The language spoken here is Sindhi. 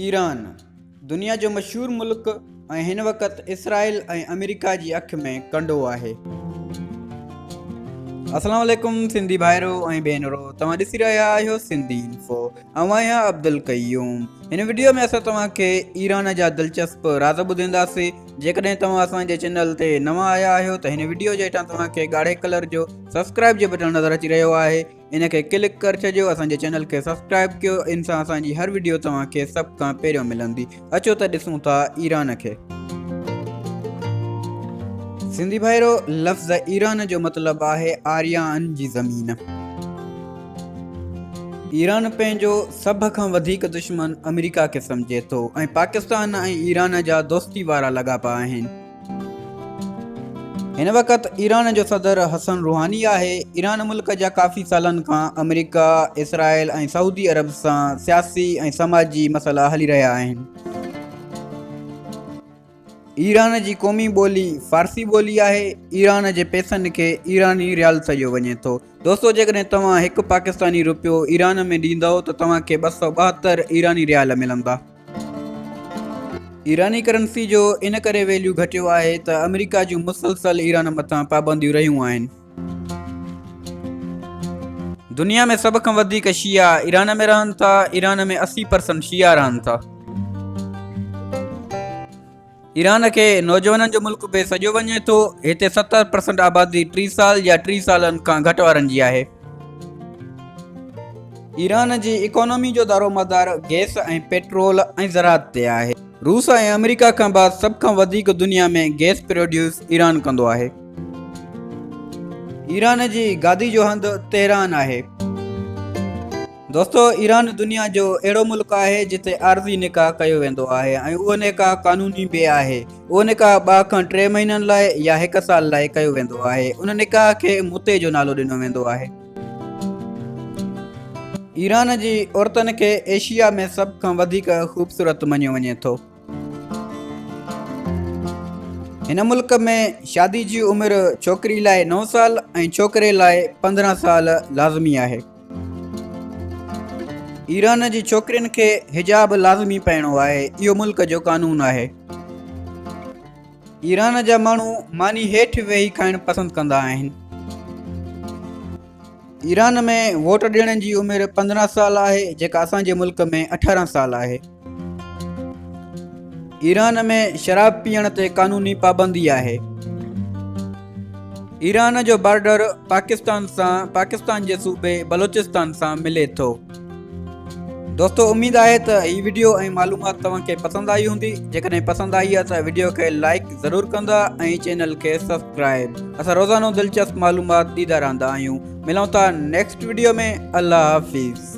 ايران دنيا جو مشهور ملڪ ۽ هن وقت اسرائيل ۽ آمريڪا جي اک ۾ ڪنڊو آهي. السلام عليڪم سنڌي ڀائرو ۽ ڀينرو، توهان ڏسي رهيا آهيو سنڌي انفو. آئون آهيان عبدالقيوم. هن وڊيو ۾ اسان توهان کي ايران جا دلچسپ راز ٻڌائينداسين. جيڪڏهن توهان اسان جي چينل تي نوان آيا آهيو ته هن وڊيو جي هيٺان توهان کي ڳاڙهي ڪلر جو سبسڪرائب جو بٽڻ نظر اچي رهيو آهي، ان کي ڪلڪ ڪري ڇڏيو. اسان جي چينل کي سبسڪرائب ڪيو، ان سان اسان جي هر وڊيو توهان کي سڀ کان پهريون ملندي. اچو ته ڏسون ٿا ايران کي. سنڌي ڀائرو، لفظ ايران جو مطلب آهي آريائن جي زمين. ايران پنهنجو سڀ کان وڌيڪ دشمن آمريڪا کي سمجهي ٿو ۽ پاڪستان ۽ ايران جا دوستي وارا لاڳاپا آهن. هن وقت ايران جو صدر حسن روحاني آهي. ايران ملڪ جا ڪافي سالن کان آمريڪا، اسرائيل ۽ سعودي عرب سان سياسي ۽ سماجي مسئلا هلي رهيا آهن. ايران جي قومي ٻولي فارسي ٻولي آهي. ايران جي پئسن کي ايراني ريال سڏيو وڃي ٿو. دوستو، جيڪڏهن توهان هڪ پاڪستاني روپيو ايران ۾ ڏيندؤ ته توهان کي 272 ايراني ريال ملندا. ايراني ڪرنسي جو ان ڪري ويليو گهٽيو آهي ته آمريڪا جون مسلسل ايران مٿان پابنديون رهيون آهن. دنيا ۾ سڀ کان وڌيڪ شيعا ايران ۾ رهن ٿا. ايران ۾ 80 پرسنٽ شيعا رهن ٿا. ايران کي نوجوانن جو ملڪ به سڏيو وڃي ٿو. هتي 70 پرسنٽ آبادي 30 سال يا 30 سالن کان گهٽ وارن جي آهي. ايران جي اڪانومي جو دارومدار گئس ۽ پيٽرول ۽ زراعت تي آهي. روس ۽ آمريڪا کان بعد سڀ کان وڌيڪ دنيا ۾ گئس پروڊيوس ايران ڪندو آهي. ايران جي گادي جو هنڌ تهران آهي. دوستو، ايران دنيا جو اهڙو ملڪ آهي جتي عارضي نڪاح ڪيو ويندو آهي ۽ اهو نڪاح قانوني به آهي. اهو نڪاح 2 کان 3 مهينن لاء يا هڪ سال لاء ڪيو ويندو آهي. ان نڪاح کي متعي جو نالو ڏنو ويندو آهي. ايران جي عورتن کي ايشيا ۾ سڀ کان وڌيڪ خوبصورت مڃيو وڃي ٿو. هن ملڪ ۾ شادي جي عمر ڇوڪري لاء 9 سال ۽ ڇوڪري لاء 15 سال لازمي آهي. ايران جي ڇوڪرين کي حجاب لازمي پائڻو آهي، اهو ملڪ جو قانون آهي. ايران جا ماڻهو ماني هيٺ ويهي کائڻ پسند ڪندا آهن. ايران ۾ ووٽ ڏيڻ جي عمر 15 سال آهي، جيڪا اسان جي ملڪ ۾ 18 سال آهي. ايران ۾ شراب پيئڻ تي قانوني پابندي آهي. ايران جو بارڊر پاڪستان سان پاڪستان جي صوبي بلوچستان سان ملي ٿو. دوستو، اميد آهي ته هي وڊيو ۽ معلومات توهان کي پسند آئي هوندي. جيڪڏهن پسند آئي آهي ته وڊيو کي لائيڪ ضرور ڪندا ۽ چينل کي سبسڪرائب. اسان روزانو دلچسپ معلومات ڏيندا رهندا آهيون. ملون ٿا نيڪسٽ وڊيو ۾. الله حافظ.